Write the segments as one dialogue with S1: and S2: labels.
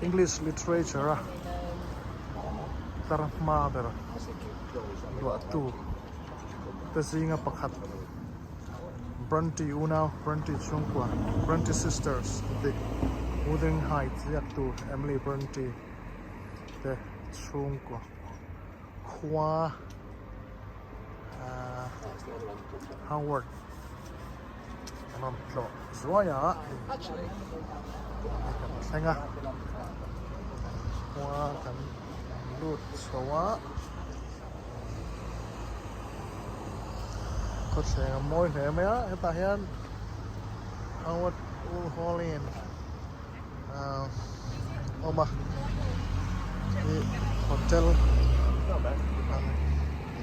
S1: English literature a tar hma ber luahtu te zinga pakhat Bronte unau Bronte chhungkua Bronte sisters an ti Wuthering Heights ziaktu Emily Bronte te chhungkua khua ahh Howard an rawn tlawh zuai a kan thleng a khua kan lut chho a khawthleng a mawi hle mai a hetah hian Howard Hall Inn ahh awm a ih hotel an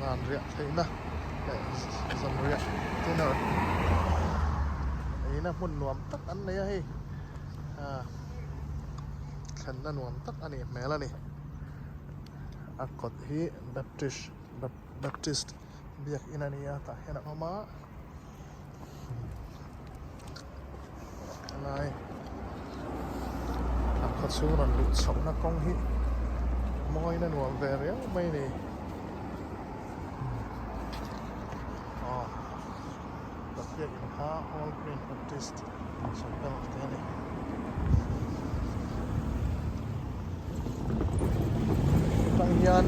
S1: zan riah theihna leh zan riah dinner eina hmun nuam tak an nei a hei ah thlenna nuam tak a nih hmel a ni a kawt hi baptist baptist biakin a ni a tah hian a awm a. Helai a khaw chhung rawn luh chhohna kawng hi mawina nuam ve riau mai a ni aw Pathian in kha All Green Baptist Chapel te a ni. Tang hian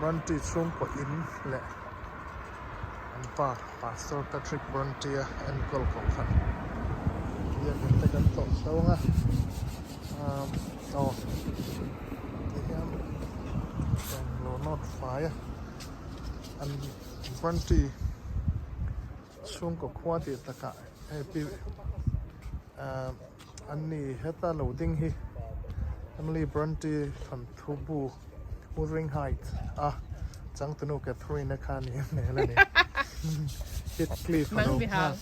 S1: Bronte chhungkaw in leh an pa Pastor Patrick Bronte a enkawl kohhran biakin te kan tlawh chho ang a aw tihian englo nawt fai a an Bronte chhungkaw khua tih takah hei pi an ni heta lo ding hi Emily Bronte thawnthu bu Wuthering Heights a changtunu Catherine a kha ni hmel a ni Heathcliff a lo nghak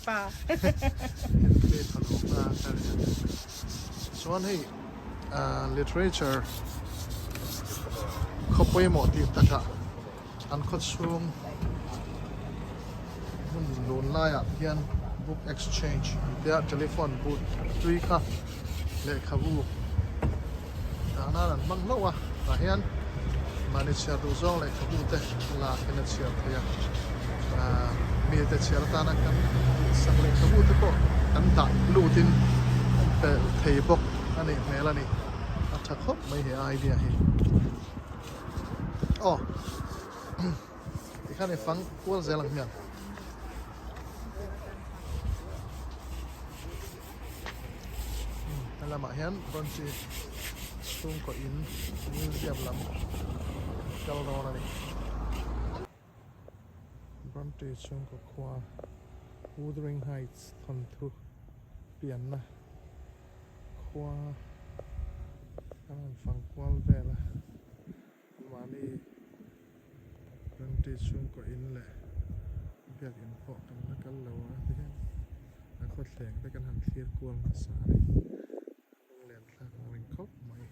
S1: Heathcliff a lo nghak a ni chuan hei literature khaw pawimawh tih takah an khaw chhung hmun lun laiah hian book exchange an tia telephone booth tui kha lehkhabu dah nan an hmang hlauh a tah hian mahni chhiar duh zawng lehkhabu te lak in a chhiar thei a ahh mi te chhiar atana kan sak lehkhabu te pawh kan dah lut in an pe thei bawk a nih hmel a ni a tha khawp mai he idea hi. Aw tikhan i fang kual zel ang hian helamah hian Bronchi chhungkaw in museum lam kal dawn a ni Bronchi chhungkaw khua Wuthering Heights thawnthu pianna khua an han fang kual vel a mahni Bronte chhungkaw in leh biakin pawh kan la kal lo a tihian a khawthleng te kan han thlir kual hmasa a ni a lunglen thlak ang reng khawp mai.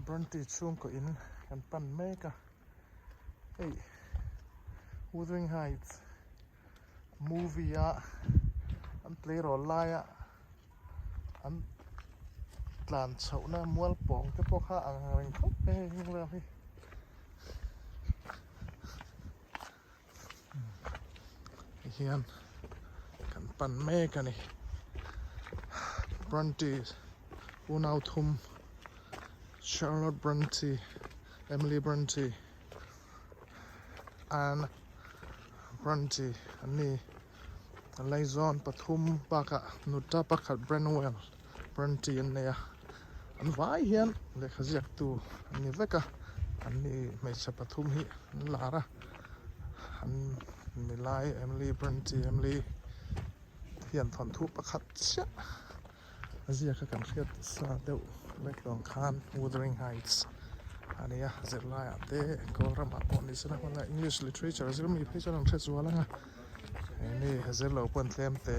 S1: Bronte chhungkaw in kan pan mek a hei Wuthering Heights movie a an tleirawl laia an tlan chhohna mual pawng te pawh kha ang reng khawp mai hei heng vel hi. Tihian kan pan mek a ni Bronte unau thum Charlotte Bronte Emily Bronte Anne Bronte an ni Laizawn pathum bakah nuta pakhat Branwell Bronte an nei a an vai hian lehkha ziaktu an ni vek a an ni hmeichhe pathum hi an lar a. an milai Emily Bronte Emily hian thawnthu pakhat chiah a ziak a kan hriat sa deuh lek dawn khan Wuthering Heights a nia zirlaiah te Kawlramah pawh ni sela hmanlai English literature zir mi phei chuan an hre zual ang a hemi zir lo pawh an tlem te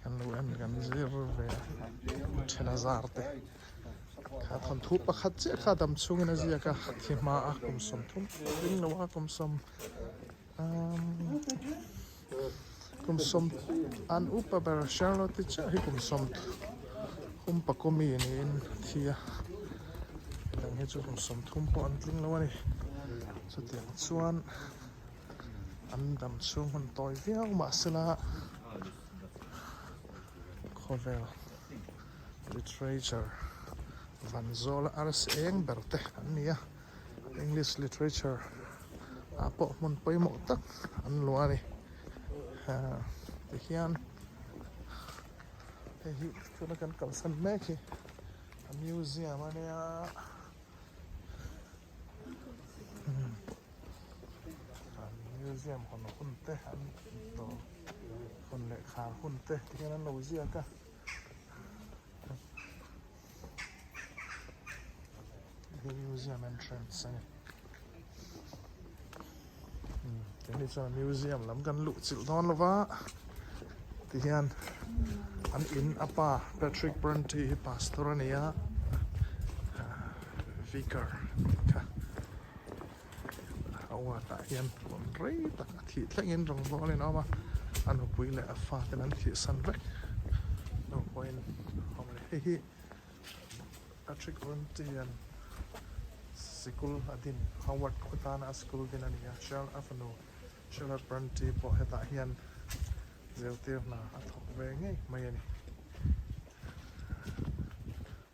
S1: kan lo en kan zir ve a then a zar te. Kha thawnthu pakhat chiah kha dam chhungin a ziak a, thi hma a kum 30 ring lo a kum sawm umm kum sawm an upa ber Charlotte chiah hi kum 30 pakua mi niin a thi a, midang hi chu kum 30 pawh an tling lo a ni. Chutiang chuan an dam chhung hun tawi viau mahsela khawvel. Literature Vanzawla arsi eng ber te an ni a, English literature ah pawh hmun pawimawh tak an luah a ni. Tihian hei hi tuna kan kalsan mek hi a museum a nia. Museum hawn hun te an tawh hawn leh khar hun te tihian an lo ziak a. Hi museum entrance a ni keini chuan museum lam kan luh chilh dawn lo va tihian an in a pa Patrick Bronte hi pastor a ni a vicar kha a uat ah hian rawn rei tak a thih thlengin rawn rualin a awm a a nupui leh a fa ten an thih san vek hnu pawhin a awm leh hei hi Patrick Runtian sikul a din Howard khaw tana a sikul din a ni a Charles a fanu Charlotte Bronte pawh hetah hian zirtir hna a thawk ve ngei mai a ni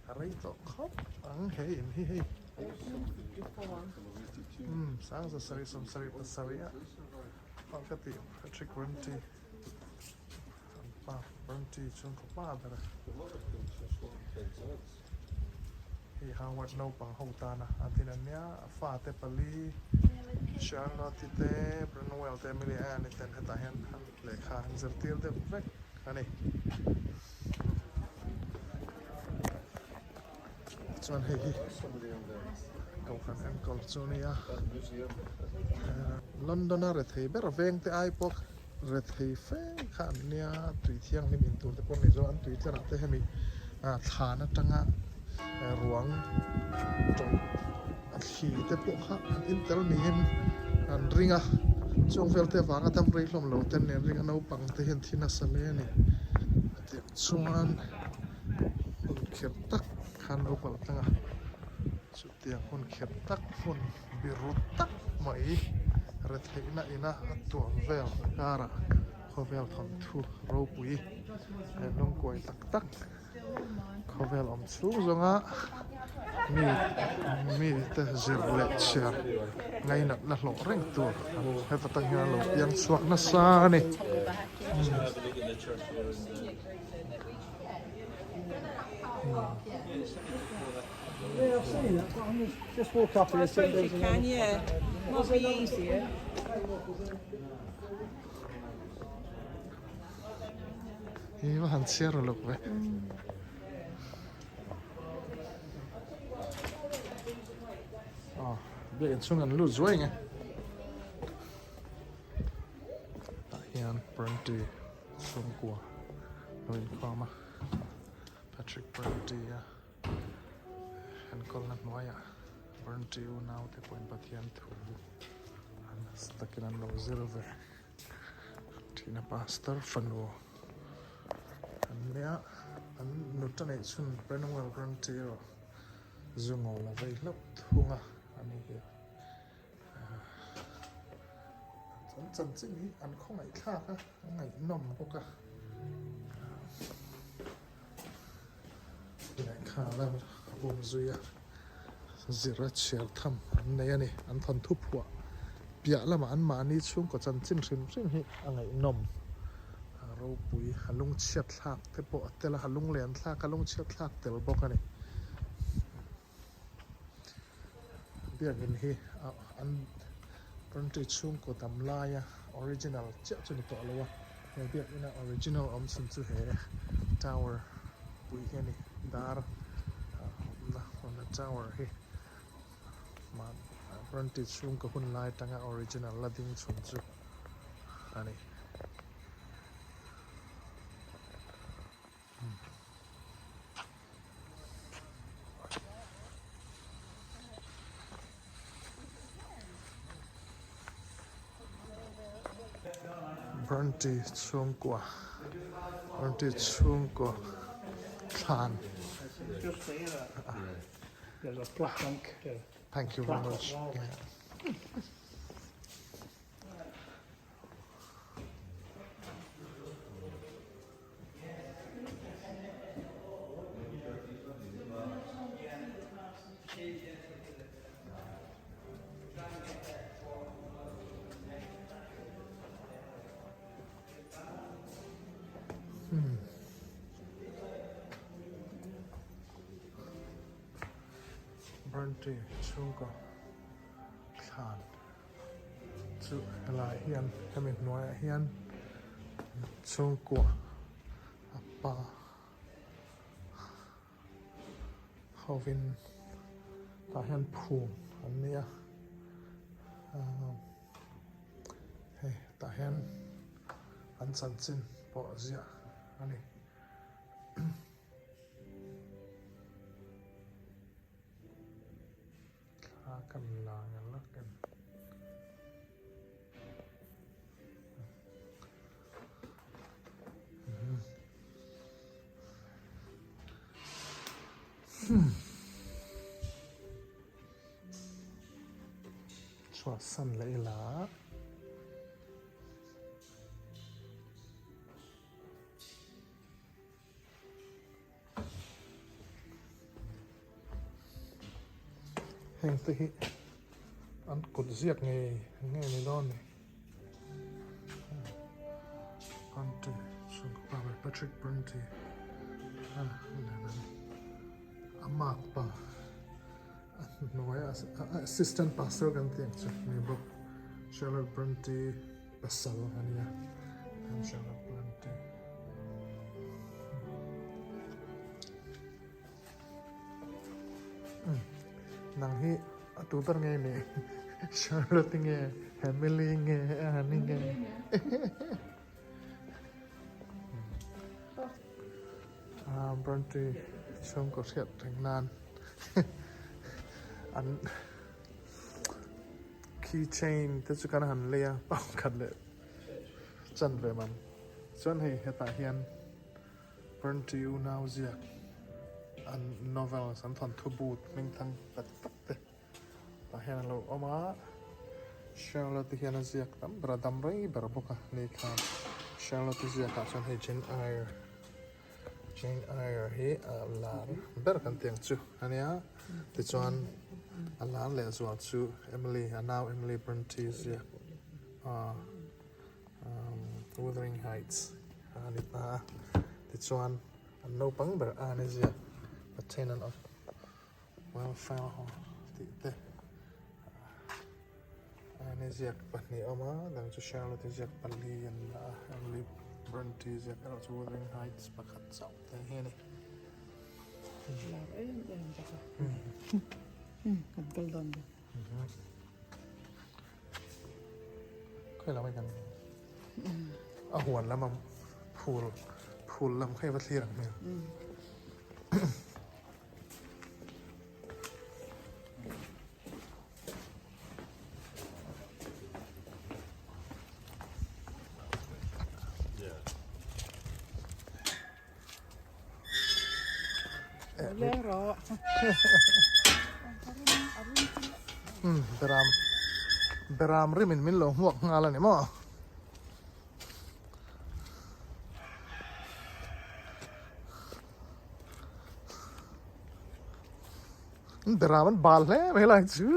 S1: a rei tawh khawp ang he in hi hei umm sangza sarih sawm sarih pasarih a pah ka tih Patrick Bronte an pa Bronte chhungkaw pa ber a hei Howard naupang ho tana a din a nia a fate pali Charlotte te Bronwell te Emily Ann-i ten hetah hian an lehkha an zirtir deuh vek a ni. Chuan hei hi kohhran enkawl chu a nia London a rethei ber veng te ai pawh rethei fe kha an nia tui thianghlim in tur te pawh an nei zo an tui tlarah te hemi thlan atanga ruang tawlh a thli te pawh kha an in tel niin an ring a chung vel te avanga dam rei hlawm lo te an nen ring a naupang te hian thi nasa hle a ni tih chuan hun kherh tak khan lo kal tlang a chutiang hun kherh tak hun biru tak mai retheihna ina a tuam vel karah khawvel thawnthu ropui leh lungkuai tak tak. Khawvel awm chhung zawnga mi mi te zir leh chhiar ngainatna hlawh reng tur heta tang hian a lo piang chhuak nasa a ni. Hi va han chhiar uluk ve. Aw, biak inchhung an lut zuai nge. Tah hian Bronte chhungkua lo inkhawm a, Patrick Bronte a enkawlna hnuaiah Bronte unaute pawhin Pathian thu an takin an lo zir ve. Thihna pastor fanu an nia an nuta neih chhun Brenwell Bronte erawh zu ngawl a vei hlauh thung a ani hi an chanchin hi an khawngaih thlak a an ngaihnawm bawk a lehkha la awm zui a zir a chhiar tham an nei a ni an thawnthu phuah piah lamah an mahni chhungkaw chanchin hrim hrim hi a ngaihnawm a ropui a lungchhiat thlak te pawh a tel a a lunglen thlak a lungchhiat thlak tel bawk a ni biakin hi an. Country chhungkaw dam laia original chiah chu ni tawh lo a, he biakina original awm chhun chu he tower pui hi a ni, dar awmna awmna tower hi Country chhungkaw hun lai atanga original la ding chhun chu a ni. Bronte chhungkua Bronte chhungkua thlan Thank you very much. Yeah. Burntree chhungkaw thlan chu helaiah hian hemi hnuaiah hian chhungkua a pa hovin tah hian phum an nei a ahh hei tah hian an chanchin pawh ziah a ni. Thla kan la nge lak em? Chhuah san leh ila. Heng te hi an kut ziak nge nge ni dawn ni Bronte chhungkaw pa Patrick Bronte a lian a ni a mark pa a hnuai a assistant pastor kan tih ang chu ni bawk Charlotte Bronte pasal a nia Charlotte Bronte. Nang hi a tu ber nge ni Charlotte nge Emily nge Annie nge Ah Bronte chhungkaw hriat reng nan an key chain te chu kan han lei a pangkhat leh chan ve man chuan hei hetah hian Bronte unau ziak an novels an thawnthu but hming thang tak tak te tah hian a lo awm a Charlotte hian a ziak tam ber a dam rei ber bawk a ni kha Charlotte ziak ah chuan hei Jane Eyre Jane Eyre hi a lar ber kan tih ang chu a nia tichuan a lar leh zual chu Emily a nau Emily Bronte ziak ah. Wuthering Heights a ni ta a, tichuan an naupang ber a ni ziak The Tenant of Wildfell Hall tih te a ni ziak pahnih a awm a, dang chu Charlotte ziak pali an la a, Emily Bronte ziak erawh chu Wuthering Heights pakhat chauh te hi a ni.
S2: Lar em em bawk a, kan kal dawn bawk.
S1: Khawi lam kan a huan lam a phul phul lam kha i va thlir ang hmel. Beram beram rimin min lo hmuak nghal a ni maw beram an bal hle mai lai chu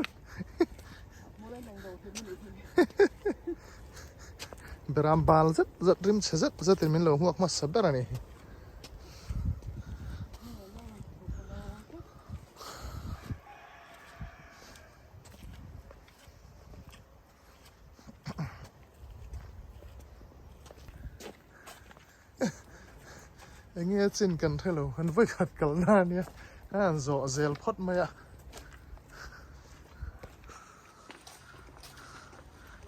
S1: beram bal zet zet rim chhe zet zet in min lo hmuak hmasa ber a ni. Enge chin kan hre lo, kan vawikhat kalna a nia, a han zawh zel phawt mai a.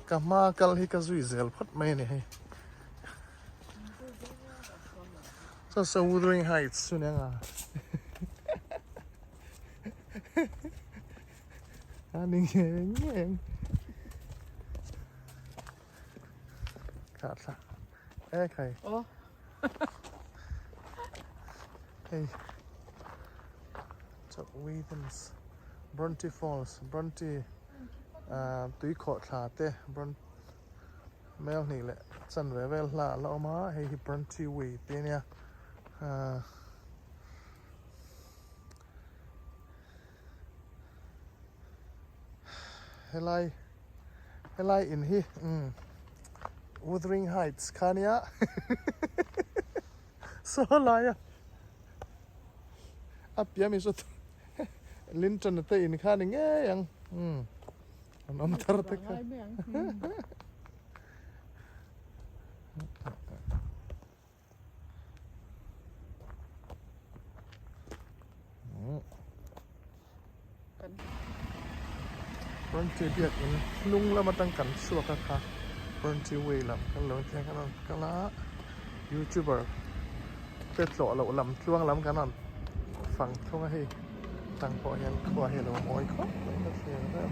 S1: Ka hma kal hi ka zui zel phawt mai a ni hei. Saw saw Wuthering Heights chu nia nga. A ni nge nge. Kha thla. E khai.
S2: Oh.
S1: Hei. Chok Withens. Bronte Falls. Bronte uh, tui khawh thla te. Bronte mel hnih leh chanve vel hla a la awm a hei hi Bronte Way te ania uh, helai helai in hi umm Wuthering Heights kha ania saw laia a piah mi saw Linton te in kha ni ngei ang umm an awm thar te kha. Frontier biakin hnung lam atang kan chhuak a kha Frontier way lam kan lo thiang kan rawn kal a youtuber te tlawh loh lam tluang lam kan rawn fang thung a hei tang pawh hian khua hi a lo mawi khawp mai ka thlir vel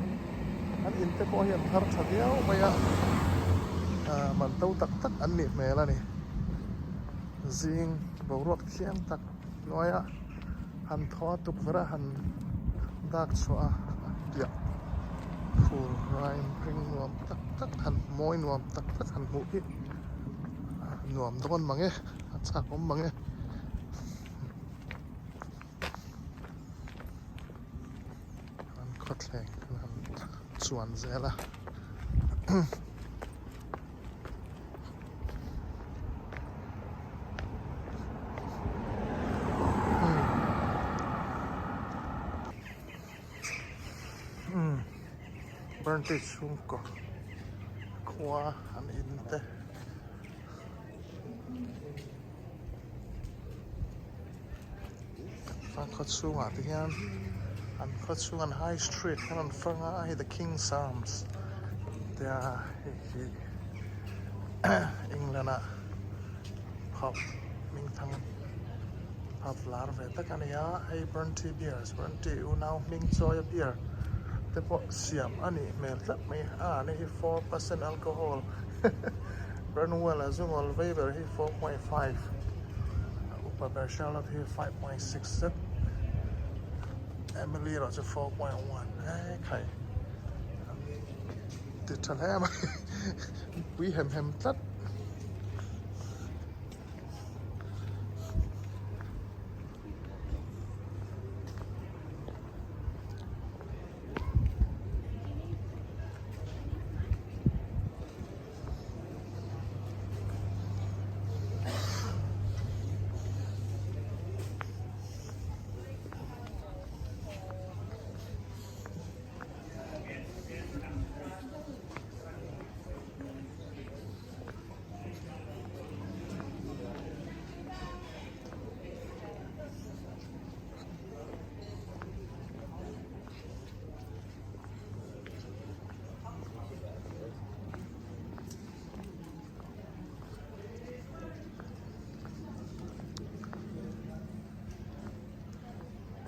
S1: an in te pawh hi an thar tha viau mai a ah man to tak tak an nih hmel a ni zing boruak thiang tak hnuaia han thaw a tukverh a han dak chhuah a piah phul rain ring nuam tak tak han mawi nuam tak tak han hmuh hi nuam dawn mang e a chak awm mang e. An khawthleng kan han chuan zel a. Burnley chhungkaw khua an in te. A khaw chhungah te hian an khaw chhung an high street khan an fang a hei the king's arms tia hei hi England a pub hmingthang pub lar ve tak a ni a hei Bronte beers Bronte unau hming chawi a beer te pawh siam a nih hmel tlat mai a a ni hi 4% alcohol. Burnwell a zungawl vei ber hi 4.5 a upa ber Charlotte hi 5.6 zet Emily erawh chu 4.1 e khai an ti tha hle mai pui hem hem tlat.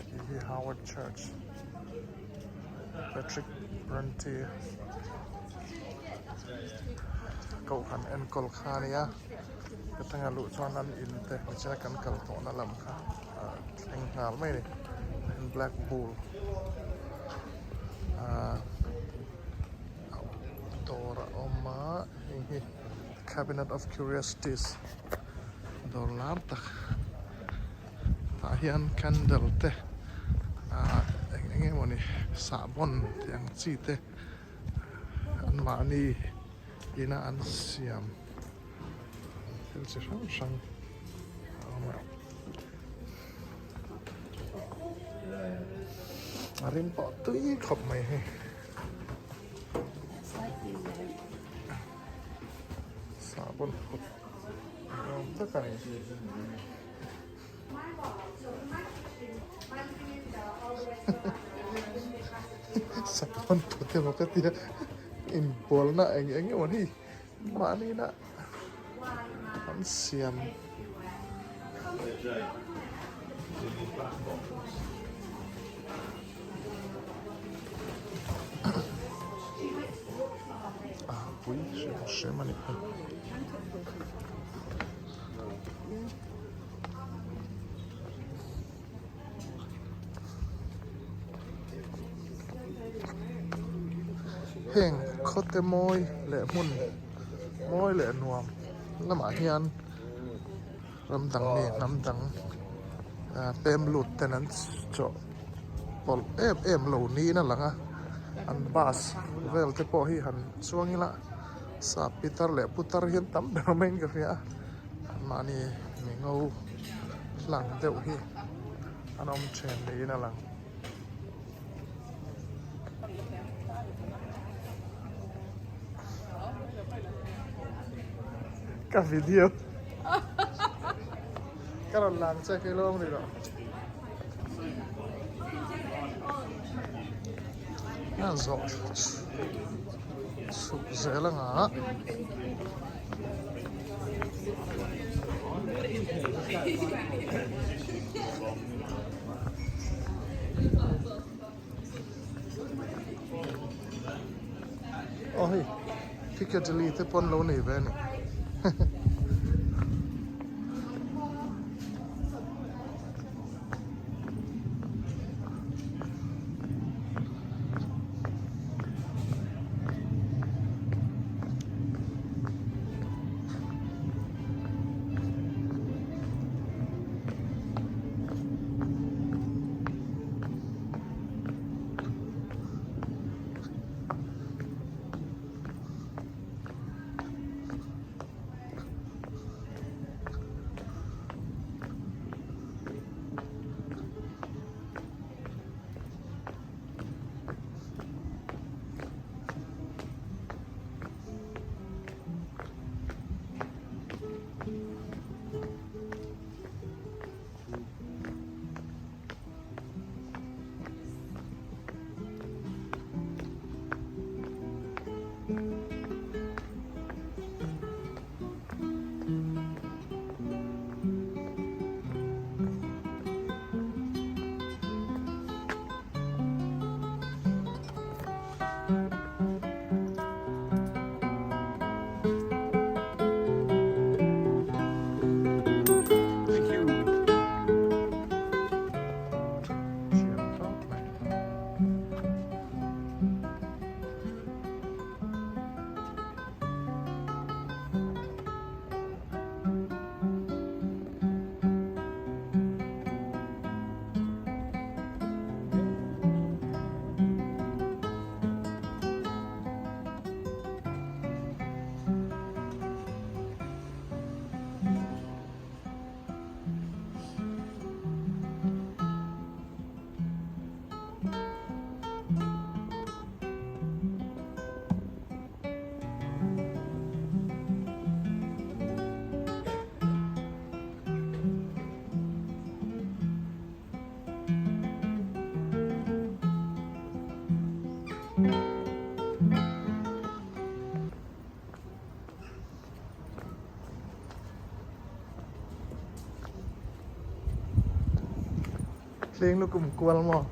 S1: Hei hi Howard Church Patrick Bronte kohhran enkawl kha a nia ka thanga luh chuan an in te nichina kan kal tawhna lam kha a thleng nghal mai a ni Black Bull ahh dawr a awm a hei hi Cabinet of Curiosities dawr lar tak tah hian candle te ahh eng eng emawni sahbawn tih ang chi te anmahni ina an siam thil chi hrang hrang a awm a. A rim pawh tui khawp mai hei. Sahbawn phut ni awm tak a ni. Sapawn put emaw ka tia inbualna eng eng emaw hi mahni na an siam. A pui hrim hrim a ni phei. Heng khawte mawi leh hmun mawi leh nuam lamah hian ram dang mi hnam dang pem lut ten an chawh pawlh em em lo niin a lang a an bus vel te pawh hi han chuang ila sap pitar leh putar hian tam ber maiin ka hria a anmahni mi ngo hlang deuh hi an awm then niin a lang. Ka video ka rawn lang che khi lawng ni rawh. A zawh chhuk zel anga. Aw hei Piccadilly te pawn lo nei ve a ni. Hleng lukum kual maw?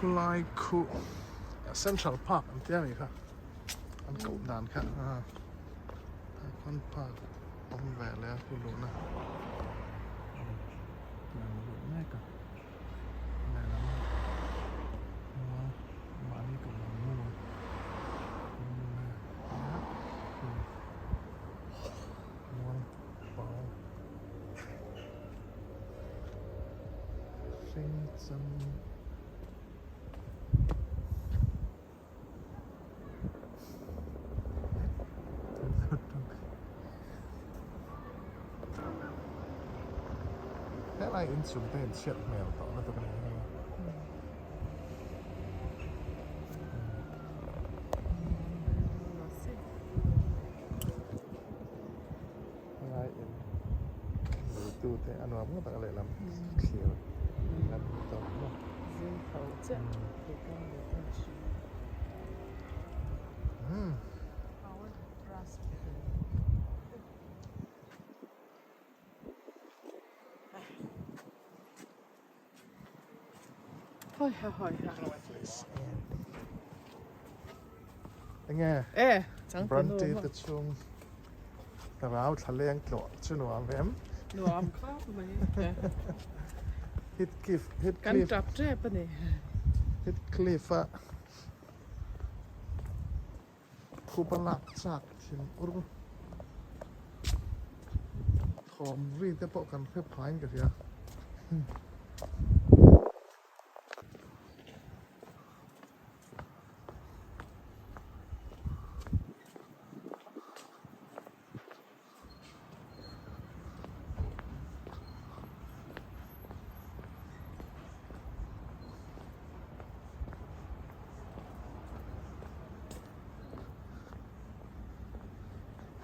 S1: Khulai khu Central Park an tia mi kha an koh dan kha a Icon Park. awm ve leh a khu luhna a rawn lang luh mek a lehlam mual mahni ka lam mual awm ve a khu mual pang hring cham. Helai inchung te inchhiat hmel tawh lutuk a ni hei. Helai in neitu te a nuam ngawt ang a lehlam thlir an ni tawh maw.
S2: Zing tho chiah thei kang ve ta thin. Hawi ha hawi ha.
S1: Enge?
S2: E, chang
S1: Branti te chung rau thla leng tlawh chu nuam em?
S2: Nuam khawp mai.
S1: Heathcliff, Heathcliff.
S2: Kan tap tep a ni.
S1: Heathcliff a Khupa lak chak thin ur thawm ri te pawh kan hre phain ka hria.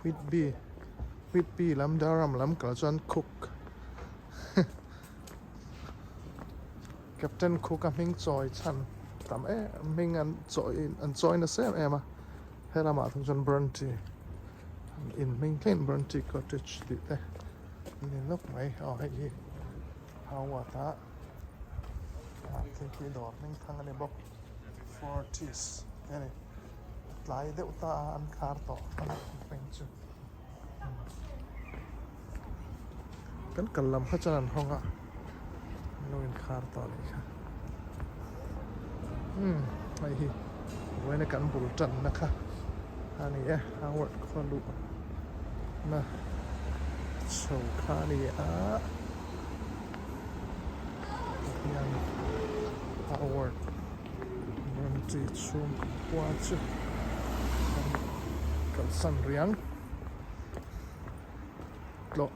S1: Whitby Whitby lam Durham lam kal chuan Cook Captain Cook a hming chawi chhan tam em hming an chawi an chawi nasa em em a he lamah thung chuan Bronte in hming thleng Bronte Cottage tih te a ni nawk mai aw hei hi Howard a ah thil khi dawr hming thang a ni bawk Fortis te a ni tlai deuh ta a an khar tawh a ni hming chu kan kal lam kha chuan an hawng a an lo inkhar tawh a nih kha umm hei hi vawiin a kan bul tanna kha a ni e Howard khaw luh na chho kha a ni a hian Howard Ramchi chhung khua chu kan kalsan riang tlawh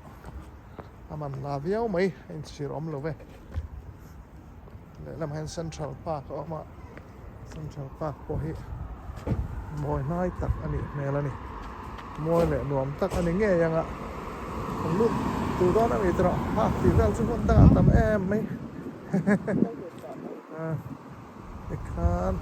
S1: a man la viau mai a inchhir awm lo ve lehlam hian Central Park a awm a Central Park pawh hi mawi hnai tak a nih hmel a ni mawi leh nuam tak a ni ngei ang a kan lut tur dawn a ni tawh a tih vel chu hmun dangah a tam em mai. Tikhan.